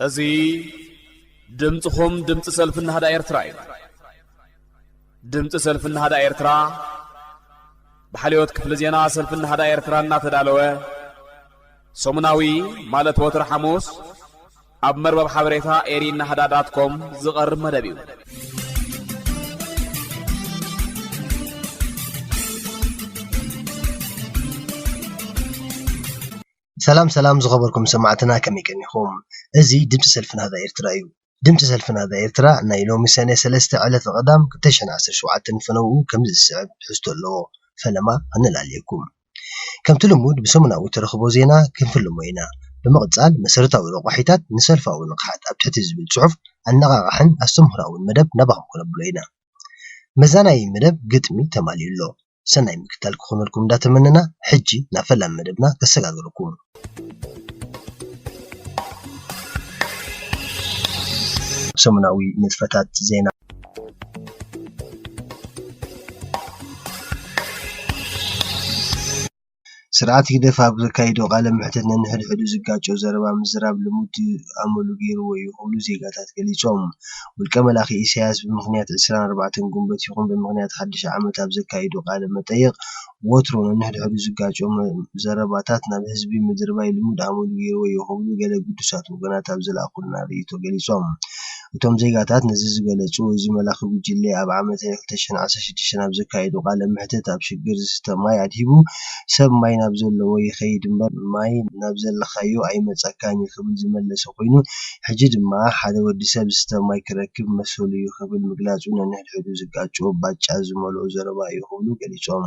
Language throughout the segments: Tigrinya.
እዚ ድምፅኹም ድምፂ ሰልፊ ናህዳ ኤርትራ እዩ። ድምፂ ሰልፊ ናህዳ ኤርትራ ብሓልዮት ክፍሊ ዜና ሰልፊ ናህዳ ኤርትራ እናተዳለወ ሰሙናዊ፣ ማለት ወትሪ ሓሙስ፣ ኣብ መርበብ ሓበሬታ ኤሪ ናህዳ ዳት ኮም ዝቐርብ መደብ እዩ። ሰላም ሰላም ዝኸበርኩም ሰማዕትና፣ ከመይ ቀኒኹም? እዚ ድምፂ ሰልፊ ናህዳ ኤርትራ እዩ። ድምፂ ሰልፊ ናህዳ ኤርትራ ናይ ሎሚ ሰነ ሰለስተ ዕለተ ቀዳም ክልተ ሽሕን ዓሰርተ ሸውዓተን ፈነውኡ ከምዚ ዝስዕብ ትሕዝቶ ኣለዎ። ፈለማ ኣነላልየኩም። ከምቲ ልሙድ ብሰሙናዊ ተረኽቦ ዜና ክንፍልሞ ኢና። ብምቕጻል መሰረታዊ ረቋሒታት ንሰልፋዊ ንቕሓት ኣብ ትሕቲ ዝብል ጽሑፍ ኣነቓቓሕን ኣስተምህራውን መደብ ናባኹም ክነብሎ ኢና። መዛናይ መደብ ግጥሚ ተማልዩ ኣሎ። ሰናይ ምክታል ክኾነልኩም እንዳተመነና፣ ሕጂ ናብ ፈላሚ መደብና ከሰጋግረኩም። ሰሙናዊ ንጥፈታት ዜና። ስርዓት ህግደፍ ኣብ ዘካይዶ ቃለ መሕተት ነንሕድሕዱ ዝጋጮ ዘረባ ምዝራብ ልሙድ ኣመሉ ገይርዎ እዩ ክብሉ ዜጋታት ገሊጾም። ውልቀ መላኺ ኢሳያስ ብምኽንያት ዕስራን ኣርባዕተን ጉንበት ይኹን ብምኽንያት ሓድሽ ዓመት ኣብ ዘካይዶ ቃለ መጠይቕ ወትሩ ነንሕድሕዱ ዝጋጮ መ-፣ ዘረባታት ናብ ህዝቢ ምድርባይ ልሙድ ኣመሉ ገይርዎ እዩ ክብሉ ገለ ግዱሳት ወገናት ኣብ ዝለኣኹልና ርእይቶ ገሊጾም። እቶም ዜጋታት ነዚ ዝገለጹ፣ እዚ መላኺ ጉጅለ ኣብ ዓመተ ክልተ ሽሕን ዓሰርተ ሽዱሽተን ኣብ ዘካየዶ ቃለ መሕተት ኣብ ሽግር ዝስተ ማይ ኣድሂቡ ሰብ ማይ ናብ ዘለዎ ይኸይድ እምበር ማይ ናብ ዘለኻዮ ኣይመጻካን እዩ ክብል ዝመለሰ ኮይኑ፣ ሕጂ ድማ ሓደ ወዲ ሰብ ዝስተ ማይ ክረክብ መሰሉ እዩ ክብል ምግላጹ ነንሕድሕዱ ዝጋጭ ባጫ ዝመልኦ ዘረባ እዩ ክብሉ ገሊጾም።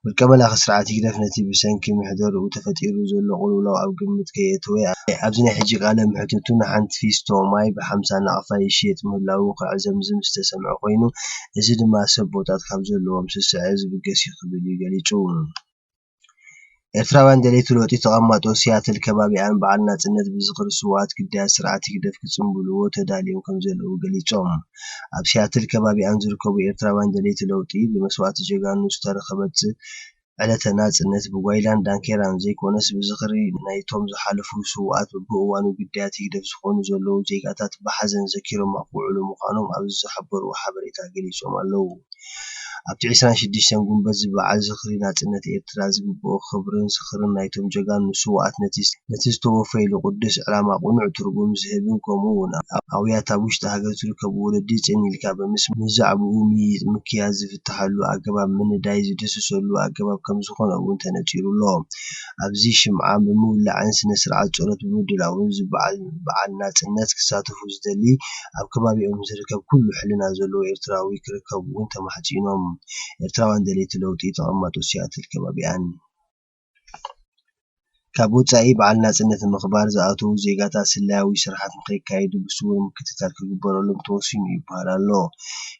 ውልቀ መላኺ ስርዓት ህግደፍ ነቲ ብሰንኪ ምሕደርኡ ተፈጢሩ ዘሎ ቅልውላው ኣብ ግምት ከየእተወ፣ ኣብዚ ናይ ሕጂ ቃለ መሕትቱ ንሓንቲ ፊስቶ ማይ ብሓምሳ ናቕፋ ይሽየጥ ምህላዉ ክዕዘምዝም ዝተሰምዐ ኮይኑ፣ እዚ ድማ ሰብ ቦታት ካብ ዘለዎም ስስዐ ዝብገስ እዩ ክብል እዩ ገሊጹ። ኤርትራውያን ደለይቲ ለውጢ ተቐማጦ ሲያትል ከባቢኣን በዓል ናጽነት ብዝኽሪ ስውኣት ግዳያት ስርዓት ህግደፍ ክጽንብልዎ ተዳልዮም ከም ዘለዉ ገሊጾም። ኣብ ሲያትል ከባቢኣን ዝርከቡ ኤርትራውያን ደለይቲ ለውጢ ብመስዋእቲ ጀጋኑ ዝተረኸበት ዕለተ ናጽነት ብጓይላን ዳንኬራን ዘይኮነስ ብዝኽሪ ናይቶም ዝሓለፉ ስውኣት በብእዋኑ ግዳያት ህግደፍ ዝኾኑ ዘለዉ ዜጋታት ብሓዘን ዘኪሮማ ክውዕሉ ምዃኖም ኣብ ዝሓበርዎ ሓበሬታ ገሊጾም ኣለዉ። ኣብቲ ዕስራን ሽዱሽተን ጉንበት ዝበዓል ዝኽሪ ናጽነት ኤርትራ ዝግብኦ ክብርን ዝኽርን ናይቶም ጀጋኑ ስውኣት ነቲ፣ ነቲ ዝተወፈይሉ ቅዱስ ዕላማ ቅኑዕ ትርጉም ዝህብን ከምኡ እውን ኣብ፣ ኣውያት ኣብ ውሽጢ ሃገር ዝርከቡ ወለዲ ጽን ኢልካ በምስ-፣ ብዛዕባኡ ምይይጥ ምክያድ ዝፍትሓሉ ኣገባብ ምንዳይ ዝድህስሰሉ ኣገባብ ከም ዝኾነ እውን ተነጺሩ ኣሎ። ኣብዚ ሽምዓ ብምውላዕን ስነ ስርዓት ጸሎት ብምድላውን ዝበዓል በዓል ናጽነት ክሳተፉ ዝደሊ ኣብ ከባቢኦም ዝርከብ ኩሉ ሕልና ዘለዎ ኤርትራዊ ክርከቡ እውን ተማሕጺኖም። ኤርትራውያን ደለይቲ ለውጢ ተቐማጦ ሲያትል ከባቢኣን። ካብ ወጻኢ በዓል ናጽነት ንምኽባር ዝኣተዉ ዜጋታት ስለያዊ ስራሓት ንኸይካየዱ ብስውር ምክትታል ክግበረሎም ተወሲኑ ይበሃል ኣሎ።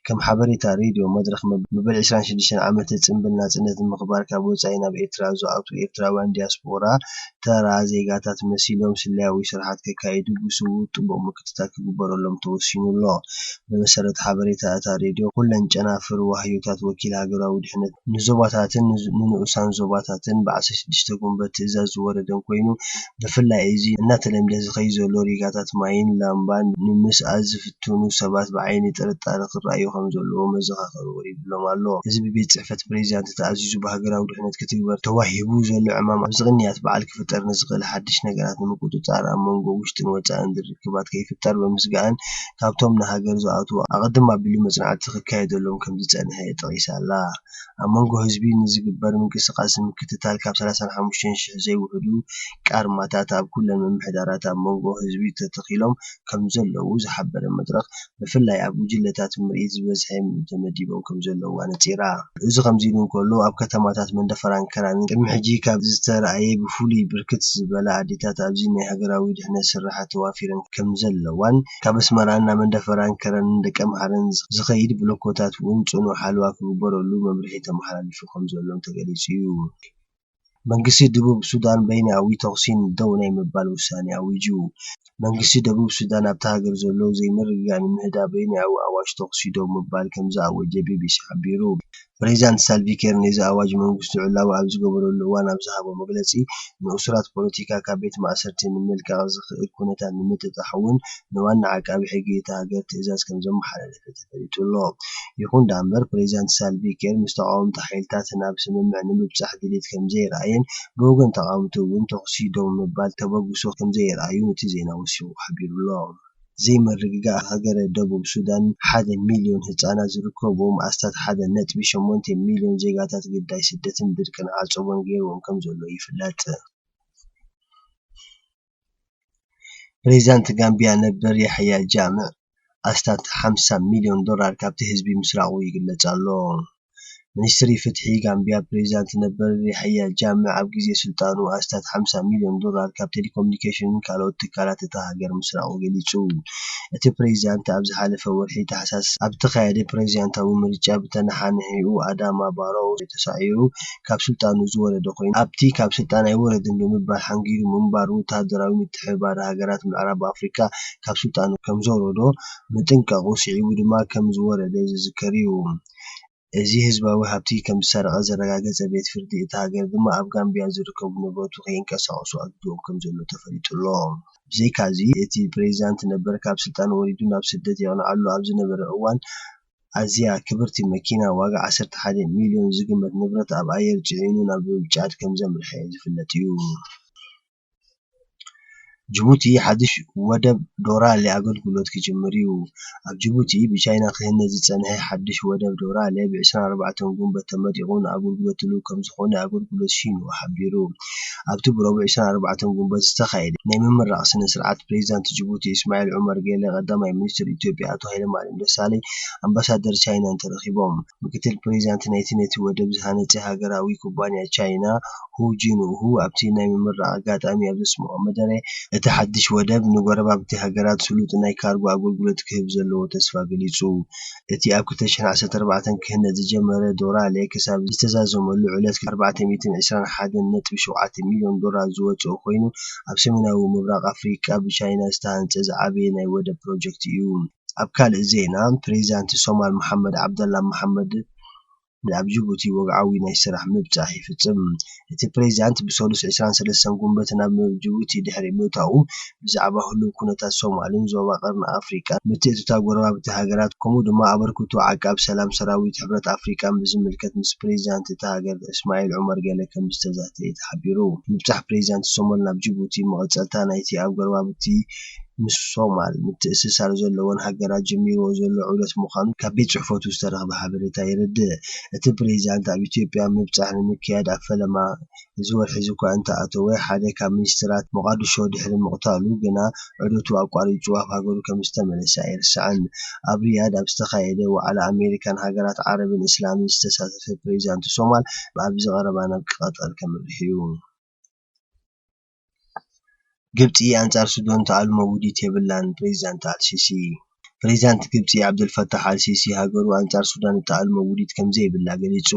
ከም ሓበሬታ ሬድዮ መድረኽ መብ-፣ መበል ዕስራን ሽዱሽተን ዓመተ ጽምብል ናጽነት ንምኽባር ካብ ወጻኢ ናብ ኤርትራ ዝኣትዉ ኤርትራውያን ዲያስፖራ ተራ ዜጋታት መሲሎም ስለያዊ ስራሓት ከካይዱ ብስውር ጥቡቕ ምክትታል ክግበረሎም ተወሲኑ ኣሎ። ብመሰረት ሓበሬታ እታ ሬድዮ፣ ኩለን ጨናፍር ዋህዮታት ወኪል ሃገራዊ ድሕነት ንዞባታትን ንዝ-፣ ንንኡሳን ዞባታትን ብዓሰርተ ሽዱሽተ ጉንበት ትእዛዝ ዝወረደን ኮይኑ፣ ብፍላይ እዚ እናተለምደ ዝኸይድ ዘሎ ሪጋታት ማይን ላምባን ንምስኣል ዝፍትኑ ሰባት ብዓይኒ ጥርጣረ ክረኣዩ ከም ዘለዎ መዘኻኸሪ ወሪዱሎም ኣሎ። እዚ ብቤት ጽሕፈት ፕሬዚዳንት ተኣዚዙ ብሃገራዊ ድሕነት ክትግበር ተዋሂቡ ዘሎ ዕማም ኣብዚ ቅንያት በዓል ክፍጠር ንዝኽእል ሓድሽ ነገራት ንምቁጽጻር ኣብ መንጎ ውሽጥን ወጻእን ርክባት ከይፍጠር ብምስጋእን ካብቶም ንሃገር ዝኣትዉ ኣቐድም ኣቢሉ መጽናዕቲ ክካየደሎም ከም ዝጸንሐ ጠቒሳ ኣላ። ኣብ መንጎ ህዝቢ ንዝግበር ምንቅስቓስ ንምክትታል ካብ ሰላሳን ሓሙሽተን ሽሕ ዘይውሕዱ ቃርማታት ኣብ ኩለን ምምሕዳራት ኣብ መንጎ ህዝቢ ተተኺሎም ከም ዘለዉ ዝሓበረ መድረኽ፣ ብፍላይ ኣብ ጉጅለታት ምርኢት ዝበዝሐ ተመዲቦም ከም ዘለዉ ኣነጺራ። እዚ ከምዚ ኢሉ እንከሎ፣ ኣብ ከተማታት መንደፈራን ከራንን ቅድሚ ሕጂ ካብ ዝተራእየ ብፍሉይ ብርክት ዝበላ ኣዴታት ኣብዚ ናይ ሃገራዊ ድሕነት ስራሓት ተዋፊረን ከም ዘለዋን፣ ካብ ኣስመራን ናብ መንደፈራን ከረንን ደቀምሓረን ዝኸይድ ብሎኮታት እውን ጽኑዕ ሓለዋ ክግበረሉ መምርሒ ተመሓላሊፉ ከም ዘሎን ተገሊጹ እዩ። መንግስቲ ደቡብ ሱዳን በይናዊ ተኹሲ ደው ናይ ምባል ውሳኔ ኣዊጁ። መንግስቲ ደቡብ ሱዳን ኣብታ ሃገር ዘሎ ዘይምርግጋእ ንምህዳእ በይናዊ ኣዋጅ ተኹሲ ደው ምባል ከም ዝኣወጀ ቢቢሲ ሓቢሩ። ፕሬዚዳንት ሳልቪ ኬር ነዚ ኣዋጅ መንግስቱ ዕላዊ ኣብ ዝገበረሉ እዋን ኣብ ዝሃቦ መግለጺ፣ ንእሱራት ፖለቲካ ካብ ቤት ማእሰርቲ ንምልቃቕ ዝኽእል ኩነታት ንምጥጣሕ እውን ንዋና ዓቃቢ ሕጊ እታ ሃገር ትእዛዝ ከም ዘመሓላለፈ ተፈሊጡ ኣሎ። ይኹን ደኣ እምበር፣ ፕሬዚዳንት ሳልቪ ኬር ምስ ተቓወምቲ ሓይልታት ናብ ስምምዕ ንምብጻሕ ድሌት ከም ዘየርኣየን ብወገን ተቓወምቲ እውን ተኹሲ ደው ምባል ተበግሶ ከም ዘየርኣዩን እቲ ዜና ወሲኹ ሓቢሩ ኣሎ። ዘይምርግጋእ ሃገረ ደቡብ ሱዳን፣ ሓደ ሚልዮን ህጻናት ዝርከብዎም ኣስታት ሓደ ነጥቢ ሸሞንተ ሚልዮን ዜጋታት ግዳይ ስደትን ድርቅን ዓጸቦን ገይርዎም ከም ዘሎ ይፍለጥ። ፕሬዚዳንት ጋምቢያ ነበር ያሕያ ጃምዕ ኣስታት ሓምሳ ሚልዮን ዶላር ካብቲ ህዝቢ ምስራቑ ይግለጽ ኣሎ። ሚኒስትሪ ፍትሒ ጋምቢያ፣ ፕሬዚዳንት ነበር ያሕያ ጃምዕ ኣብ ግዜ ስልጣኑ ኣስታት ሓምሳ ሚልዮን ዶላር ካብ ቴሌኮሙኒኬሽንን ካልኦት ትካላት እታ ሃገር ምስራቑ ገሊጹ። እቲ ፕሬዚዳንት ኣብ ዝሓለፈ ወርሒ ታሕሳስ ኣብ ዝተኻየደ ፕሬዚዳንታዊ ምርጫ ብተነሓናሒኡ ኣዳማ ባሮ ተሳዒሩ ካብ ስልጣኑ ዝወረደ ኮይኑ፣ ኣብቲ ካብ ስልጣን ኣይወረድን ብምባል ሓንጊሩ ምንባሩ ወተሃደራዊ ምትሕብባር ሃገራት ምዕራብ ኣፍሪቃ ካብ ስልጣኑ ከም ዘውረዶ ምጥንቃቑ ስዒቡ ድማ ከም ዝወረደ ዝዝከር እዩ። እዚ ህዝባዊ ሃብቲ ከም ዝሰረቐ ዘረጋገጸ ቤት ፍርዲ እታ ሃገር ድማ ኣብ ጋምቢያ ዝርከቡ ንብረቱ ከይንቀሳቐሱ ኣጊድዎም ከም ዘሎ ተፈሊጡ ኣሎ። ብዘይካዚ፣ እቲ ፕሬዚዳንት ነበር ካብ ስልጣን ወሪዱ ናብ ስደት የቕንዓሉ ኣብ ዝነበረ እዋን፣ ኣዝያ ክብርቲ መኪና ዋጋ ዓሰርተ ሓደ ሚልዮን ዝግመት ንብረት ኣብ ኣየር ጽዒኑ ናብ ጫድ ከም ዘምርሐ ዝፍለጥ እዩ። ጅቡቲ ሓድሽ ወደብ ዶራሌ ኣገልግሎት ክጅምር እዩ። ኣብ ጅቡቲ ብቻይና ክህነጽ ዝጸንሐ ሓድሽ ወደብ ዶራሌ ብ ዕስራን ኣርባዕተን ጉንበት ተመሪቑ ንኣገልግሎት ድሉው ከም ዝኾነ ኣገልግሎት ሺንዋ ሓቢሩ። ኣብቲ ብረቡዕ ዕስራን ኣርባዕተን ጉንበት ዝተኻየደ ናይ ምምራቕ ስነ ስርዓት ፕሬዚዳንት ጅቡቲ እስማዒል ዑመር ጌለ፣ ቀዳማይ ሚኒስትር ኢትዮጵያ ኣቶ ሃይለማርያም ደሳለኝ፣ ኣምባሳደር ቻይናን ተረኺቦም። ምክትል ፕሬዚዳንት ናይቲ ነቲ ወደብ ዝሃነጸ ሃገራዊ ኩባንያ ቻይና ሁ ጂንሁ ኣብቲ ናይ ምምራቕ ኣጋጣሚ ኣብ ዘስምዖ መደረ፣ እቲ ሓድሽ ወደብ ንጎረባብቲ ሃገራት ስሉጥ ናይ ካርጎ ኣገልግሎት ክህብ ዘለዎ ተስፋ ገሊጹ። እቲ ኣብ ክልተ ሽሕን ዓሰርተ ኣርባዕተን ክህነጽ ዝጀመረ ዶራሌ ክሳብ ዝተዛዘመሉ ዕለት ኣርባዕተ ሚእትን ዕስራን ሓደን ነጥቢ ሸውዓተ ሚልዮን ዶላር ዝወጽኦ ኮይኑ፣ ኣብ ሰሜናዊ ምብራቕ ኣፍሪቃ ብቻይና ዝተሃንጸ ዝዓበየ ናይ ወደብ ፕሮጀክት እዩ። ኣብ ካልእ ዜና፣ ፕሬዚዳንት ሶማል መሓመድ ዓብደላ መሓመድ ኣብ ጅቡቲ ወግዓዊ ናይ ስራሕ ምብጻሕ ይፍጽም። እቲ ፕሬዚዳንት ብሰሉስ ዕስራን ሰለስተን ጉንበት ናብ ጅቡቲ ድሕሪ ምእታዉ፣ ብዛዕባ ህሉው ኩነታት ሶማልን ዞባ ቀርኒ ኣፍሪቃን፣ ምትእትታው ጎረባብቲ ሃገራት፣ ከምኡ ድማ ኣበርክቶ ዓቃብ ሰላም ሰራዊት ሕብረት ኣፍሪቃን ብዝምልከት ምስ ፕሬዚዳንት እታ ሃገር እስማዒል ዑመር ገለ ከም ዝተዛተየ ተሓቢሩ። ምብጻሕ ፕሬዚዳንት ሶማል ናብ ጅቡቲ መቐጸልታ ናይቲ ኣብ ጎረባብቲ ምስ ሶማል ምትእስሳር ዘለወን ሃገራት ጀሚርዎ ዘሎ ዑደት ምዃኑ ካብ ቤት ጽሕፈቱ ዝተረኽበ ሓበሬታ የረድእ። እቲ ፕሬዚዳንት ኣብ ኢትዮጵያ ምብጻሕ ንምክያድ ኣብ ፈለማ እዚ ወርሒ እዚ እኳ እንተኣተወ፣ ሓደ ካብ ሚኒስትራት ሞቓድሾ ድሕሪ ምቕታሉ ግና ዑደቱ ኣቋሪጹ ኣብ ሃገሩ ከም ዝተመለሰ ኣይርሳዕን። ኣብ ሪያድ ኣብ ዝተኻየደ ዋዕላ ኣሜሪካን ሃገራት ዓረብን እስላምን ዝተሳተፈ ፕሬዚዳንት ሶማል፣ ኣብዚ ቀረባ ናብ ቀጠር ከምርሕ እዩ። ግብጺ ኣንጻር ሱዳን እትኣልሞ ውዲት የብላን፣ ፕሬዚዳንት ኣልሲሲ። ፕሬዚዳንት ግብጺ ዓብደልፈታሕ ኣልሲሲ፣ ሃገሩ ኣንጻር ሱዳን እትኣልሞ ውዲት ከም ዘይብላ ገሊጹ።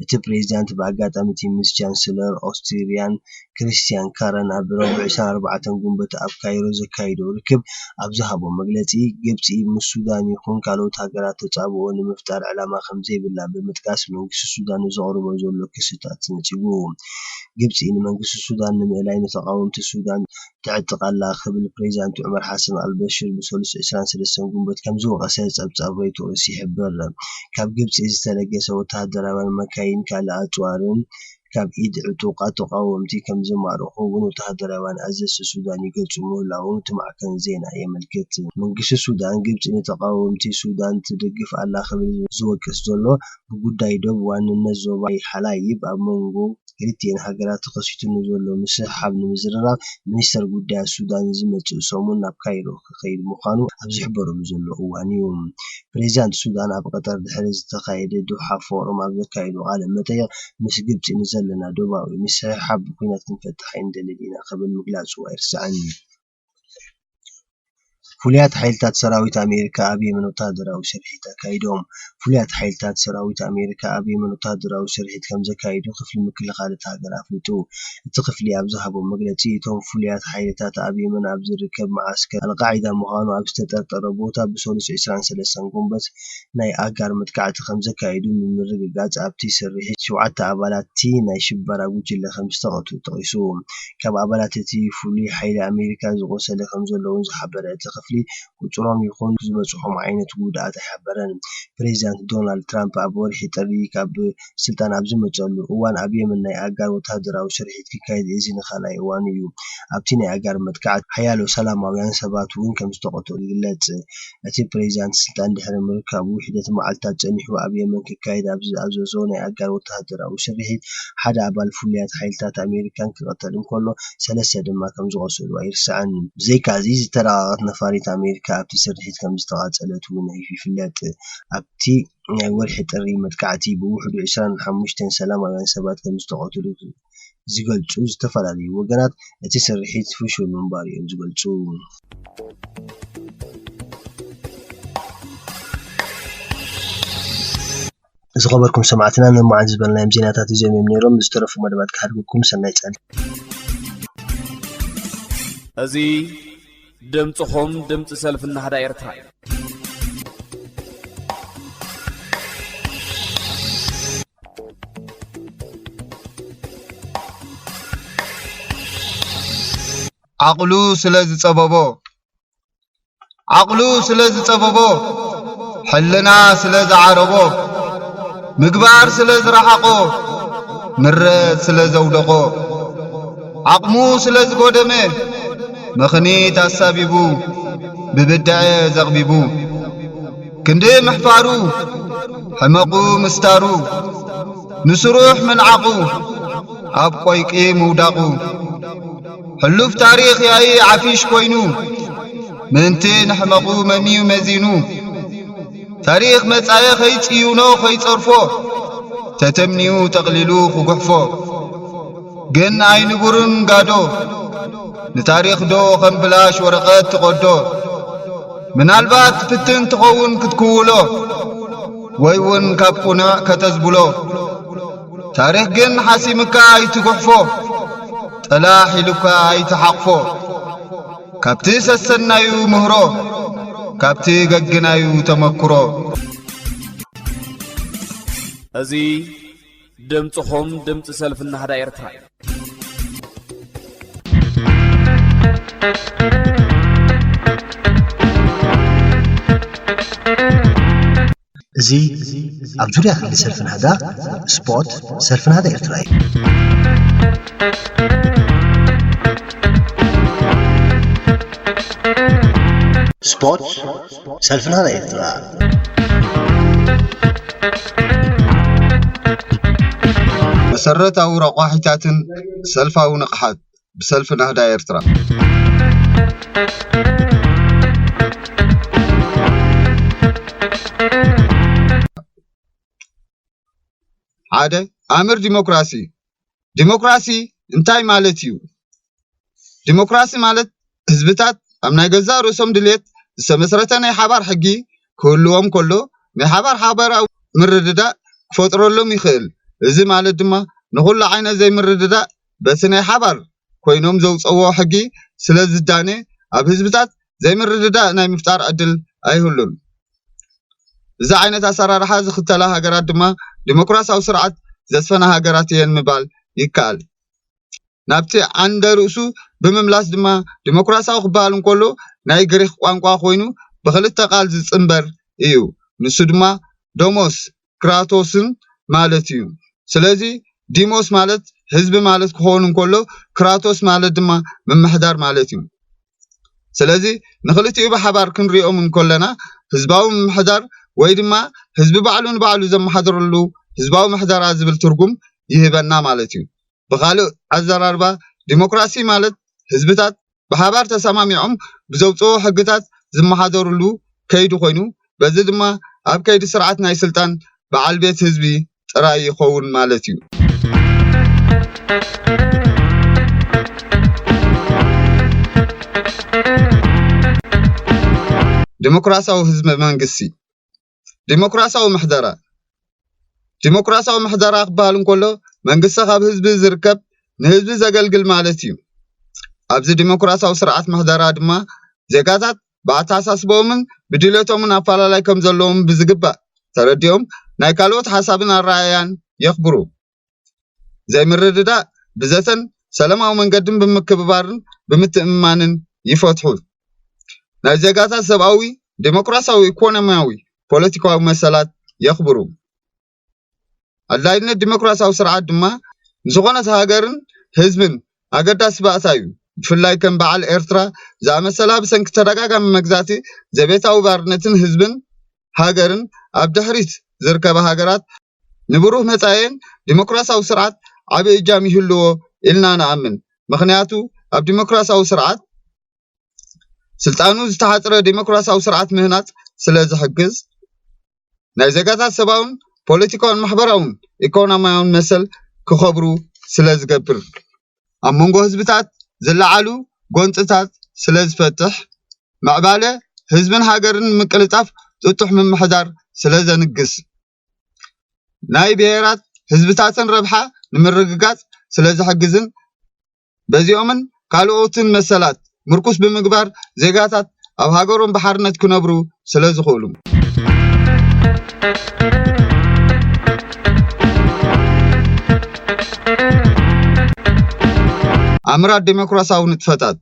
እቲ ፕሬዚዳንት ብኣጋጣሚ እቲ ምስ ቻንስለር ኦስትሪያን ክሪስቲያን ካረን ኣብ ረቡዕ ዕስራን ኣርባዕተን ጉንበት ኣብ ካይሮ ዘካይዶ ርክብ ኣብ ዝሃቦ መግለጺ፣ ግብጺ ምስ ሱዳን ይኹን ካልኦት ሃገራት ተጻብኦ ንምፍጣር ዕላማ ከም ዘይብላ ብምጥቃስ፣ መንግስቲ ሱዳን ንዘቕርቦ ዘሎ ክስታት ነጺጉ። ግብጺ ንመንግስቲ ሱዳን ንምእላይ ንተቓወምቲ ሱዳን ትዕጥቕ ኣላ ክብል ፕሬዚዳንት ዑመር ሓሰን ኣልበሽር ብሰሉስ ዕስራን ሰለስተን ጉንበት ከም ዝወቐሰ ጸብጻብ ሮይተርስ ይሕብር። ካብ ግብጺ ዝተለገሰ ወተሃደራውያን መካይን ካልእ ኣጽዋርን ካብ ኢድ ዕጡቓት ተቓወምቲ ከም ዝማረኹ እውን ወተሃደራውያን ኣዘዝቲ ሱዳን ይገልጹ ምህላዎም እቲ ማዕከን ዜና የመልክት። መንግስቲ ሱዳን፣ ግብጺ ንተቓወምቲ ሱዳን ትድግፍ ኣላ ክብል ዝወቅስ ዘሎ፣ ብጉዳይ ዶብ ዋንነት ዞባ ሓላይብ ኣብ መንጎ ክልቲኤን ሃገራት ተኸሲቱ ንዘሎ ምስሕሓብ ንምዝርራብ፣ ሚኒስተር ጉዳያት ሱዳን ዝመጽእ ሰሙን ናብ ካይሮ ክኸይድ ምዃኑ ኣብ ዝሕበረሉ ዘሎ እዋን እዩ። ፕሬዚዳንት ሱዳን ኣብ ቀጠር ድሕሪ ዝተኻየደ ዶሓ ፎረም ኣብ ዘካየዶ ቃለ መጠይቕ፣ ምስ ግብጺ ንዘለና ዶባዊ ምስሕሓብ ብኲናት ክንፈትሕ ኣይንደልን ኢና ክብል ምግላጹ ኣይርሳዕን። ፍሉያት ሓይልታት ሰራዊት ኣሜሪካ ኣብ የመን ወተሃደራዊ ስርሒት ኣካይዶም። ፍሉያት ሓይልታት ሰራዊት ኣሜሪካ ኣብ የመን ወተሃደራዊ ስርሒት ከም ዘካይዱ ክፍሊ ምክልኻል እታ ሃገር ኣፍሊጡ። እቲ ክፍሊ ኣብ ዝሃቦ መግለጺ፣ እቶም ፍሉያት ሓይልታት ኣብ የመን ኣብ ዝርከብ መዓስከር ኣልቃዒዳ ምዃኑ ኣብ ዝተጠርጠረ ቦታ ብሰሉስ ዕስራን ሰለስተን ጉንበት ናይ ኣጋር መጥቃዕቲ ከም ዘካየዱ ብምርግጋጽ፣ ኣብቲ ስርሒት ሸውዓተ ኣባላት እቲ ናይ ሽበራ ጉጅለ ከም ዝተቐትሉ ጠቒሱ። ካብ ኣባላት እቲ ፍሉይ ሓይሊ ኣሜሪካ ዝቖሰለ ከም ዘለውን ዝሓበረ እቲ ክፍሊ፣ ቁጽሮም ይኹን ዝበጽሖም ዓይነት ጉድኣት ኣይሓበረን። ፕሬዚዳንት ዶናልድ ትራምፕ ኣብ ወርሒ ጥሪ ካብ ስልጣን ኣብ ዝመጸሉ እዋን፣ ኣብ የመን ናይ ኣጋር ወተሃደራዊ ስርሒት ክካየድ እዚ ንኻልኣይ እዋኑ እዩ። ኣብቲ ናይ ኣጋር መጥቃዕቲ፣ ሓያሎ ሰላማውያን ሰባት እውን ከም ዝተቐትሉ ይግለጽ። እቲ ፕሬዚዳንት ስልጣን ድሕሪ ምርካቡ ውሕደት መዓልታት ጸኒሑ ኣብ የመን ክካየድ ኣብ ዝኣዘዞ ናይ ኣጋር ወተሃደራዊ ስርሒት፣ ሓደ ኣባል ፍሉያት ሓይልታት ኣሜሪካን ክቕተል እንከሎ፣ ሰለስተ ድማ ከም ዝቖሰሉ ኣይርሳዕን። ብዘይካ'ዚ፣ ዝተራቐቐት ነፋሪት ኣሜሪካ ኣብቲ ስርሒት ከም ዝተቓጸለት እውን ይፍለጥ። ኣብቲ ናይ ወርሒ ጥሪ መጥቃዕቲ፣ ብውሕዱ ዕስራን ሓሙሽተን ሰላማውያን ሰባት ከም ዝተቐትሉ ዝገልጹ ዝተፈላለዩ ወገናት፣ እቲ ስርሒት ፍሹል ምንባሩ እዮም ዝገልጹ። ዝኸበርኩም ሰማዕትና፣ ንመዓልቲ ዝበልናዮም ዜናታት እዚኦም እዮም ነይሮም። ዝተረፉ መደባት ክሓድጉኩም፣ ሰናይ ጻድቃን። እዚ ድምጽኹም፣ ድምጺ ሰልፊ ናህዳ ኤርትራ እዩ። ዓቕሉ ስለ ዝጸበቦ፣ ዓቕሉ ስለ ዝጸበቦ፣ ሕልና ስለ ዝዓረቦ፣ ምግባር ስለ ዝረሓቖ፣ ምረት ስለ ዘውደቖ፣ ዓቕሙ ስለ ዝጎደመ፣ ምኽኒት ኣሳቢቡ፣ ብብድዐ ዘቕቢቡ፣ ክንዲ ምሕፋሩ፣ ሕመቑ ምስታሩ፣ ንስሩሕ ምንዓቑ፣ ኣብ ቆይቂ ምውዳቑ፣ ሕሉፍ ታሪኽ ያኢ ዓፊሽ ኮይኑ፣ ምእንቲ ንሕመቑ መምዩ መዚኑ፣ ታሪኽ መጻኢ ኸይጽዩኖ ኸይጸርፎ፣ ተተምንዩ ጠቕሊሉ ክጉሕፎ። ግን ኣይንቡርን ጋዶ፣ ንታሪኽ ዶ ኸም ብላሽ ወረቐት ትቐዶ። ምናልባት ትፍትን ትኸውን ክትክውሎ፣ ወይ እውን ካብ ቁኑዕ ከተዝብሎ። ታሪኽ ግን ሓሲምካ ኣይትጉሕፎ፣ ጠላሕ ኢሉካ ኣይትሓቕፎ። ካብቲ ሰሰናዩ ምህሮ፣ ካብቲ ገግናዩ ተመክሮ። እዚ ድምጽኹም፣ ድምጺ ሰልፊ ናህዳ ኤርትራ እዩ። እዚ ኣብ ዙርያ ክሊ ሰልፊ ናህዳ፣ ስፖት፣ ሰልፊ ናህዳ ኤርትራ እዩ። ስፖት፣ ሰልፊ ናህዳ ኤርትራ። መሰረታዊ ረቋሒታትን ሰልፋዊ ንቕሓት ብሰልፊ ናህዳ ኤርትራ። ሓደ፣ ኣምር ዲሞክራሲ። ዲሞክራሲ እንታይ ማለት እዩ? ዲሞክራሲ ማለት ህዝብታት ኣብ ናይ ገዛእ ርእሶም ድሌት ዝተመስረተ ናይ ሓባር ሕጊ ክህልዎም ከሎ፣ ናይ ሓባር ሓበራዊ ምርድዳእ ክፈጥረሎም ይኽእል። እዚ ማለት ድማ ንኹሉ ዓይነት ዘይምርድዳእ በቲ ናይ ሓባር ኮይኖም ዘውጸዎ ሕጊ ስለ ዝዳነ፣ ኣብ ህዝብታት ዘይምርድዳእ ናይ ምፍጣር ዕድል ኣይህሉን። እዚ ዓይነት ኣሰራርሓ ዝኽተላ ሃገራት ድማ ዲሞክራሲያዊ ስርዓት ዘስፈና ሃገራት እየን ምባል ይከኣል። ናብቲ ዓንደ ርእሱ ብምምላስ ድማ፣ ዲሞክራሲያዊ ክበሃል እንከሎ ናይ ግሪኽ ቋንቋ ኮይኑ ብኽልተ ቃል ዝጽንበር እዩ። ንሱ ድማ ደሞስ፣ ክራቶስን ማለት እዩ። ስለዚ ዲሞስ ማለት ህዝቢ ማለት ክኸውን እንከሎ፣ ክራቶስ ማለት ድማ ምምሕዳር ማለት እዩ። ስለዚ ንኽልቲኡ ብሓባር ክንሪኦም እንከለና፣ ህዝባዊ ምምሕዳር ወይ ድማ ህዝቢ ባዕሉ ንባዕሉ ዘመሓድረሉ ህዝባዊ ምሕደራ ዝብል ትርጉም ይህበና ማለት እዩ። ብኻልእ ኣዘራርባ፣ ዲሞክራሲ ማለት ህዝብታት ብሓባር ተሰማሚዖም ብዘውፅኦ ሕግታት ዝመሓደርሉ ከይዲ ኮይኑ፣ በዚ ድማ ኣብ ከይዲ ስርዓት ናይ ስልጣን በዓል ቤት ህዝቢ ጥራይ ይኸውን ማለት እዩ። ዲሞክራሲያዊ ህዝቢ መንግስቲ። ዲሞክራሲያዊ ምሕደራ። ዲሞክራሲያዊ ምሕደራ ክበሃል እንከሎ፣ መንግስቲ ካብ ህዝቢ ዝርከብ፣ ንህዝቢ ዘገልግል ማለት እዩ። ኣብዚ ዲሞክራሲያዊ ስርዓት ምሕደራ ድማ፣ ዜጋታት ብኣተሓሳስባኦምን ብድልየቶምን ኣፈላላይ ከም ዘለዎም ብዝግባእ ተረዲኦም፣ ናይ ካልኦት ሓሳብን ኣረኣእያን የኽብሩ። ዘይምርድዳእ ብዘተን ሰላማዊ መንገድን ብምክብባርን ብምትእምማንን ይፈትሑ። ናይ ዜጋታት ሰብኣዊ፣ ዴሞክራሲያዊ፣ ኢኮኖሚያዊ፣ ፖለቲካዊ መሰላት የኽብሩ። ኣድላይነት ዲሞክራሲያዊ ስርዓት ድማ ንዝኾነት ሃገርን ህዝብን ኣገዳሲ ባእታ እዩ። ብፍላይ ከም በዓል ኤርትራ ዝኣመሰላ ብሰንኪ ተደጋጋሚ መግዛእቲ ዘቤታዊ ባርነትን ህዝብን ሃገርን ኣብ ድሕሪት ዝርከባ ሃገራት ንብሩህ መጻኢን ዲሞክራሲያዊ ስርዓት ዓቢ እጃም ይህልዎ ኢልና ንኣምን። ምኽንያቱ ኣብ ዲሞክራሲያዊ ስርዓት ስልጣኑ ዝተሓጽረ ዲሞክራሲያዊ ስርዓት ምህናጽ ስለ ዝሕግዝ፣ ናይ ዜጋታት ሰብኣውን ፖለቲካውን ማሕበራውን ኢኮኖሚያውን መሰል ክኸብሩ ስለ ዝገብር፣ ኣብ መንጎ ህዝብታት ዝለዓሉ ጎንጽታት ስለ ዝፈትሕ፣ ምዕባለ ህዝብን ሃገርን ምቅልጣፍ ጥጡሕ ምምሕዳር ስለ ዘንግስ፣ ናይ ብሄራት ህዝብታትን ረብሓ ንምርግጋጽ ስለ ዝሕግዝን በዚኦምን ካልኦትን መሰላት ምርኩስ ብምግባር ዜጋታት ኣብ ሃገሮም ብሓርነት ክነብሩ ስለ ዝኽእሉ። ኣምራት ዴሞክራሲያዊ ንጥፈታት።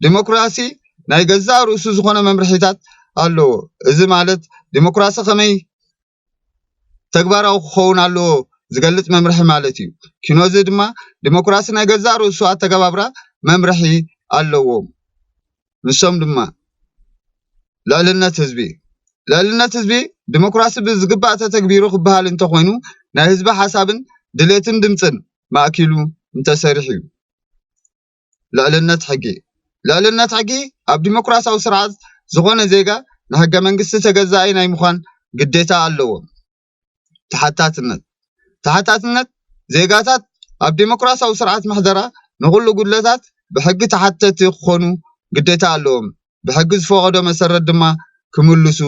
ዲሞክራሲ ናይ ገዛእ ርእሱ ዝኾነ መምርሒታት ኣለዎ። እዚ ማለት ዲሞክራሲ ከመይ ተግባራዊ ክኸውን ኣለዎ ዝገልጽ መምርሒ ማለት እዩ። ኪኖዚ ድማ ዲሞክራሲ ናይ ገዛእ ርእሱ ኣተገባብራ መምርሒ ኣለዎም። ንሶም ድማ ልዕልነት ህዝቢ። ልዕልነት ህዝቢ ዲሞክራሲ ብዝግባእ ተተግቢሩ ክበሃል እንተኾይኑ ናይ ህዝቢ ሓሳብን ድሌትን ድምፅን ማእኪሉ እንተሰሪሑ እዩ። ልዕልነት ሕጊ። ልዕልነት ሕጊ ኣብ ዲሞክራሲያዊ ስርዓት ዝኾነ ዜጋ ንሕገ መንግስቲ ተገዛኢ ናይ ምዃን ግዴታ ኣለዎ። ተሓታትነት። ተሓታትነት ዜጋታት ኣብ ዲሞክራሲያዊ ስርዓት ምሕደራ ንኹሉ ጉድለታት ብሕጊ ተሓተቲ ክኾኑ ግዴታ ኣለዎም። ብሕጊ ዝፈቐዶ መሰረት ድማ ክምልሱ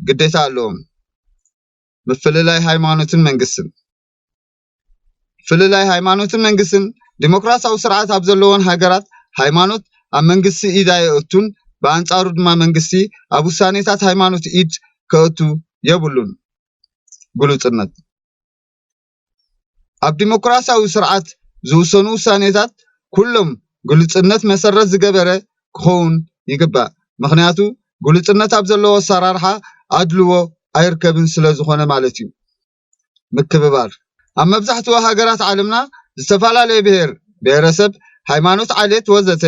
ግዴታ ኣለዎም። ምፍልላይ ሃይማኖትን መንግስትን። ምፍልላይ ሃይማኖትን መንግስትን ዲሞክራሲያዊ ስርዓት ኣብ ዘለወን ሃገራት ሃይማኖት ኣብ መንግስቲ ኢድ ኣየእቱን፣ ብኣንጻሩ ድማ መንግስቲ ኣብ ውሳኔታት ሃይማኖት ኢድ ከእቱ የብሉን። ግሉጽነት። ኣብ ዲሞክራሲያዊ ስርዓት ዝውሰኑ ውሳኔታት ኩሎም ግሉጽነት መሰረት ዝገበረ ክኸውን ይግባእ። ምኽንያቱ ግሉጽነት ኣብ ዘለዎ ኣሰራርሓ ኣድልዎ ኣይርከብን ስለ ዝኾነ ማለት እዩ። ምክብባር። ኣብ መብዛሕትኡ ሃገራት ዓለምና ዝተፈላለየ ብሔር፣ ብሔረሰብ፣ ሃይማኖት፣ ዓሌት ወዘተ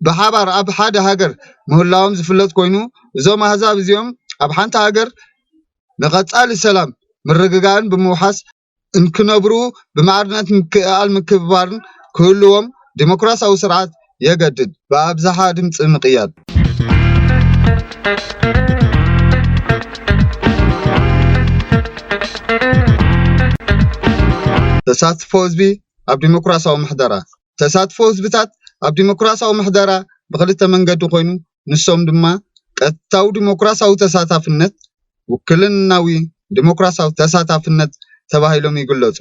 ብሓባር ኣብ ሓደ ሃገር ምህላዎም ዝፍለጥ ኮይኑ፣ እዞም ኣህዛብ እዚኦም ኣብ ሓንቲ ሃገር ንቐጻሊ ሰላም ምርግጋእን ብምውሓስ እንክነብሩ ብማዕርነት ምክእኣል ምክብባርን ክህልዎም ዲሞክራሲያዊ ስርዓት የገድድ። ብኣብዝሓ ድምፂ ምቕያድ። ተሳትፎ ህዝቢ ኣብ ዲሞክራሲያዊ ምሕደራ። ተሳትፎ ህዝብታት ኣብ ዲሞክራሲያዊ ምሕደራ ብኽልተ መንገዲ ኮይኑ፣ ንሶም ድማ ቀጥታዊ ዲሞክራሲያዊ ተሳታፍነት፣ ውክልናዊ ዲሞክራሲያዊ ተሳታፍነት ተባሂሎም ይግለጹ።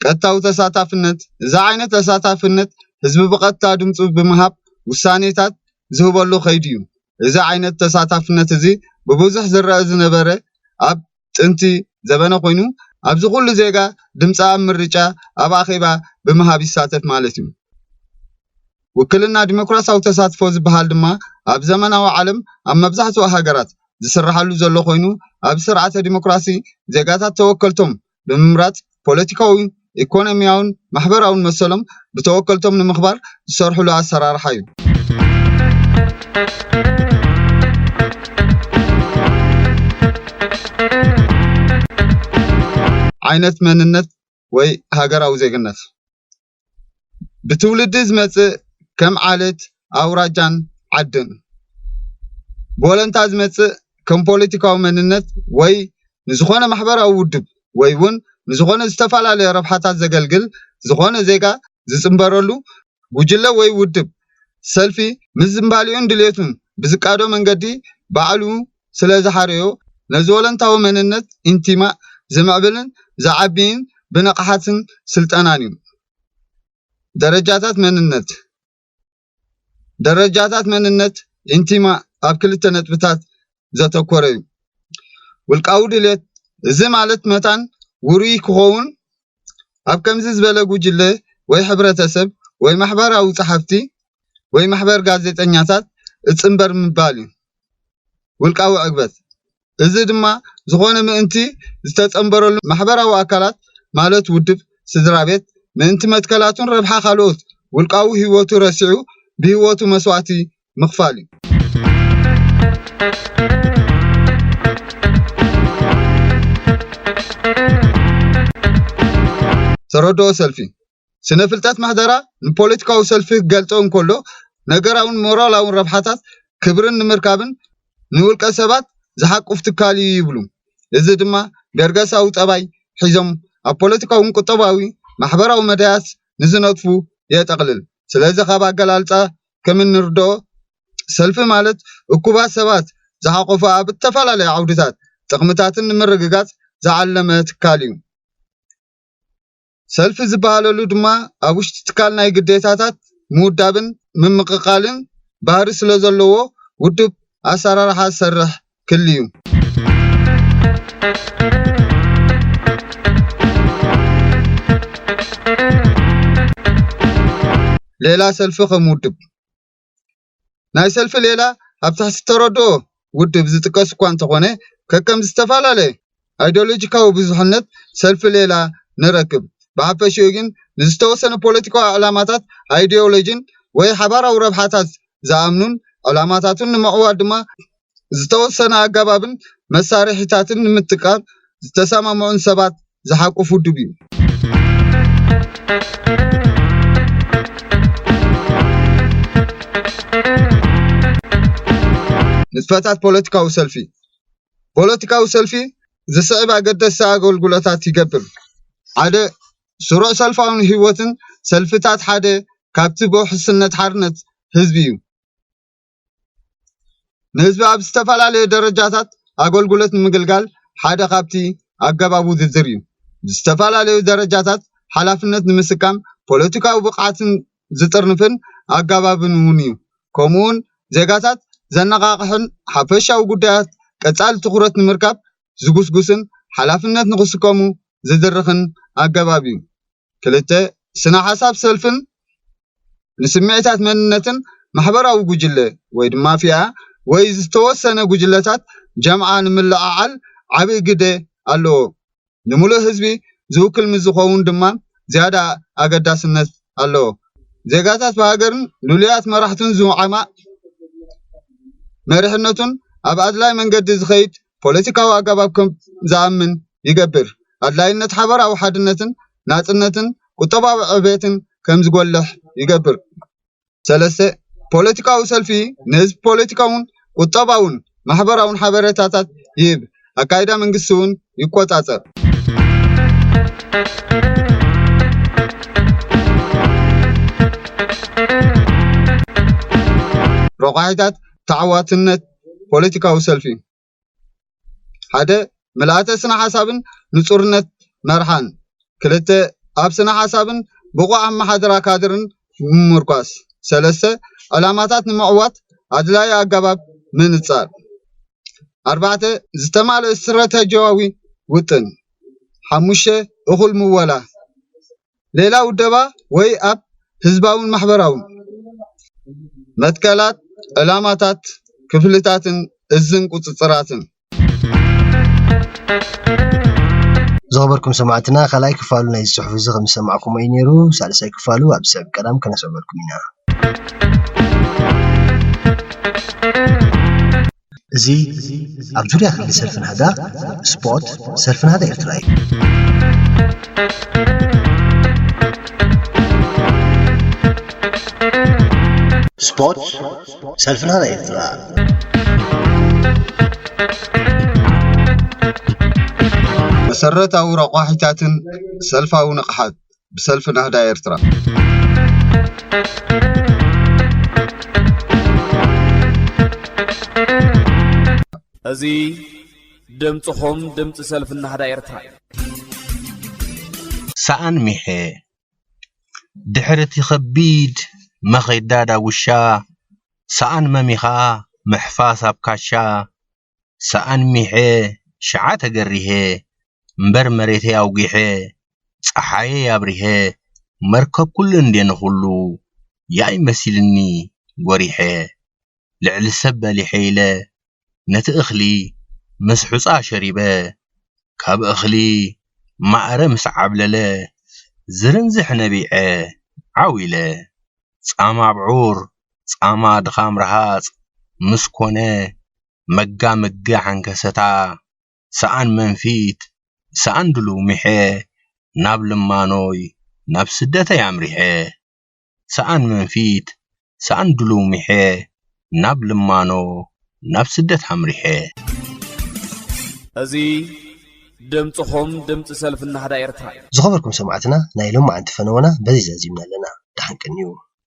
ቀጥታዊ ተሳታፍነት፣ እዚ ዓይነት ተሳታፍነት ህዝቢ ብቐጥታ ድምፁ ብምሃብ ውሳኔታት ዝህበሉ ከይዲ እዩ። እዚ ዓይነት ተሳታፍነት እዚ ብብዙሕ ዝረአ ዝነበረ ኣብ ጥንቲ ዘበነ ኮይኑ፣ ኣብዚ ኩሉ ዜጋ ድምፂ ኣብ ምርጫ፣ ኣብ ኣኼባ ብምሃብ ይሳተፍ ማለት እዩ። ውክልና ዲሞክራሲያዊ ተሳትፎ ዝበሃል ድማ ኣብ ዘመናዊ ዓለም ኣብ መብዛሕትኡ ሃገራት ዝስርሓሉ ዘሎ ኮይኑ፣ ኣብ ስርዓተ ዲሞክራሲ ዜጋታት ተወከልቶም ብምምራጽ ፖለቲካዊ፣ ኢኮኖሚያውን ማሕበራውን መሰሎም ብተወከልቶም ንምኽባር ዝሰርሕሉ ኣሰራርሓ እዩ። ዓይነት መንነት ወይ ሃገራዊ ዜግነት። ብትውልዲ ዝመጽእ ከም ዓሌት፣ ኣውራጃን ዓድን። ብወለንታ ዝመጽእ ከም ፖለቲካዊ መንነት ወይ ንዝኾነ ማሕበራዊ ውድብ ወይ እውን ንዝኾነ ዝተፈላለየ ረብሓታት ዘገልግል ዝኾነ ዜጋ ዝጽንበረሉ ጉጅለ ወይ ውድብ ሰልፊ ምስ ዝንባሊኡን ድሌቱን ብዝቃዶ መንገዲ ባዕሉ ስለ ዝሓረዮ፣ ነዚ ወለንታዊ መንነት ኢንቲማ ዝምዕብልን ዝዓብይን ብንቕሓትን ስልጠናን እዩ። ደረጃታት መንነት። ደረጃታት መንነት ኢንቲማ ኣብ ክልተ ነጥብታት ዘተኮረ እዩ። ውልቃዊ ድሌት፣ እዚ ማለት መታን ውሩይ ክኸውን ኣብ ከምዚ ዝበለ ጉጅለ ወይ ሕብረተሰብ ወይ ማሕበራዊ ጸሓፍቲ ወይ ማሕበር ጋዜጠኛታት እጽንበር ምባል እዩ። ውልቃዊ ዕግበት፣ እዚ ድማ ዝኾነ ምእንቲ ዝተጸንበረሉ ማሕበራዊ ኣካላት ማለት ውድብ፣ ስድራ ቤት፣ ምእንቲ መትከላቱን ረብሓ ካልኦት ውልቃዊ ህይወቱ ረሲዑ ብህይወቱ መስዋእቲ ምኽፋል እዩ። ተረድኦ ሰልፊ። ስነ ፍልጠት ምሕደራ ንፖለቲካዊ ሰልፊ ክገልጾ እንከሎ፣ ነገራውን ሞራላውን ረብሓታት ክብርን ንምርካብን ንውልቀ ሰባት ዝሓቁፍ ትካል እዩ ይብሉ። እዚ ድማ ገርገሳዊ ጠባይ ሒዞም ኣብ ፖለቲካውን ቁጠባዊ ማሕበራዊ መዳያት ንዝነጥፉ የጠቕልል። ስለዚ ካብ ኣገላልጻ ከም እንርድኦ፣ ሰልፊ ማለት እኩባት ሰባት ዝሓቆፈ ኣብ እተፈላለዩ ዓውድታት ጥቕምታትን ንምርግጋጽ ዝዓለመ ትካል እዩ። ሰልፊ ዝበሃለሉ ድማ ኣብ ውሽጢ ትካል ናይ ግዴታታት ምውዳብን ምምቕቓልን ባህሪ ስለ ዘለዎ ውድብ ኣሰራርሓ ዝሰርሕ ክሊ እዩ። ሌላ ሰልፊ ከም ውድብ። ናይ ሰልፊ ሌላ ኣብ ትሕቲ ተረድኦ ውድብ ዝጥቀስ እኳ እንተኾነ፣ ከከም ዝተፈላለየ ኣይዲዮሎጂካዊ ብዙሕነት ሰልፊ ሌላ ንረክብ። ብሓፈሽኡ ግን ንዝተወሰነ ፖለቲካዊ ዕላማታት፣ ኣይዲዮሎጂን ወይ ሓባራዊ ረብሓታት ዝኣምኑን ዕላማታቱን ንምዕዋት ድማ ዝተወሰነ ኣገባብን መሳርሒታትን ንምጥቃም ዝተሰማምዑን ሰባት ዝሓቁፍ ውድብ እዩ። ንጥፈታት ፖለቲካዊ ሰልፊ። ፖለቲካዊ ሰልፊ ዝስዕብ ኣገደስቲ ኣገልግሎታት ይገብር። ሓደ፣ ስሩዕ ሰልፋውን ህይወትን ሰልፍታት ሓደ ካብቲ ብውሕስነት ሓርነት ህዝቢ እዩ። ንህዝቢ ኣብ ዝተፈላለዩ ደረጃታት ኣገልግሎት ንምግልጋል ሓደ ካብቲ ኣገባብ ውድድር እዩ። ብዝተፈላለዩ ደረጃታት ሓላፍነት ንምስካም ፖለቲካዊ ብቕዓትን ዝጥርንፍን ኣገባብን እውን እዩ። ከምኡውን ዜጋታት ዘነቓቕሕን ሓፈሻዊ ጉዳያት ቀጻሊ ትኹረት ንምርካብ ዝጉስጉስን ሓላፍነት ንኽስከሙ ዝድርኽን ኣገባብ እዩ። ክልተ፣ ስነ ሓሳብ ሰልፍን ንስምዒታት መንነትን ማሕበራዊ ጉጅለ ወይ ድማ ፊኣ ወይ ዝተወሰነ ጉጅለታት ጀምዓ ንምልዕዓል ዓቢ ግደ ኣለዎ። ንምሉእ ህዝቢ ዝውክል ምስ ዝኸውን ድማ ዝያዳ ኣገዳስነት ኣለዎ። ዜጋታት ብሃገርን ልሉያት መራሕቱን ዝውዓማ መሪሕነቱን ኣብ ኣድላይ መንገዲ ዝኸይድ ፖለቲካዊ ኣገባብ ከም ዝኣምን ይገብር። ኣድላይነት ሓበራዊ ሓድነትን ናጽነትን ቁጠባዊ ዕቤትን ከም ዝጎልሕ ይገብር። ሰለስተ፣ ፖለቲካዊ ሰልፊ ንህዝቢ ፖለቲካውን ቁጠባውን ማሕበራውን ሓበሬታታት ይህብ። ኣካይዳ መንግስቲ እውን ይቆጻጸር። ረቋሒታት ተዓዋትነት ፖለቲካዊ ሰልፊ። ሓደ፣ ምልኣተ ስነ ሓሳብን ንጹርነት መርሓን። ክልተ፣ ኣብ ስነ ሓሳብን ብቑዕ ኣመሓድራ ካድርን ምምርኳስ። ሰለስተ፣ ዕላማታት ንምዕዋት ኣድላዪ ኣገባብ ምንጻር። ኣርባዕተ፣ ዝተማልአ ስትራተጂያዊ ውጥን። ሓሙሽተ፣ እኹል ምወላ። ሌላ ውደባ ወይ ኣብ ህዝባውን ማሕበራውን መትከላት፣ ዕላማታት፣ ክፍልታትን እዝን ቁጽጽራትን። ዝኸበርኩም ሰማዕትና፣ ካልኣይ ክፋሉ ናይዚ ጽሑፍ እዚ ከም ዝሰማዕኩሞ እዩ ነይሩ። ሳልሳይ ክፋሉ ኣብ ሰብ ቀዳም ከነስዕበልኩም ኢና። እዚ ኣብ ዙርያ ክሊ ሰልፊ ናህዳ ስፖት ሰልፊ ናህዳ ኤርትራ እዩ። ስፖት ሰልፊ ናህዳ ኤርትራ። መሰረታዊ ረቋሒታትን ሰልፋዊ ንቕሓት ብሰልፊ ናህዳ ኤርትራ። እዚ ድምፅኹም ድምፂ ሰልፊ ናህዳ ኤርትራ እዩ። ሰኣን ሚሐ ድሕሪ እቲ ከቢድ መኸዳ ዳጉሻ፣ ሰኣን መሚኻ ምሕፋስ ኣብ ካሻ፣ ሰኣን ሚሐ ሽዓ ተገሪሄ፣ እምበር መሬተይ ኣውጊሐ፣ ጸሓየይ ኣብሪሀ፣ መርከብ ኩሉ እንዴ ንኹሉ፣ ያይ መሲልኒ ጎሪሐ። ልዕሊ ሰብ በሊሐ ኢለ፣ ነቲ እኽሊ ምስ ሑጻ ሸሪበ፣ ካብ እኽሊ ማእረ ምስ ዓብለለ፣ ዝርንዝሕ ነቢዐ ዓው ኢለ። ጻማ ኣብዑር፣ ጻማ ድኻም ረሃጽ ምስ ኮነ፣ መጋ መገ ሓንከሰታ፣ ሰኣን መንፊት፣ ሰኣን ድሉው ሚሐ፣ ናብ ልማኖይ፣ ናብ ስደተይ ኣምሪሐ። ሰኣን መንፊት፣ ሰኣን ድሉው ሚሐ፣ ናብ ልማኖ፣ ናብ ስደት ኣምሪሐ። እዚ ድምፅኹም ድምፂ ሰልፊ ናህዳ ኤርትራ እዩ። ዝኸበርኩም ሰማዕትና፣ ናይ ሎማዓንቲ ፈነወና በዚ ዛዚምና ኣለና። ደሓን ቀንዩ።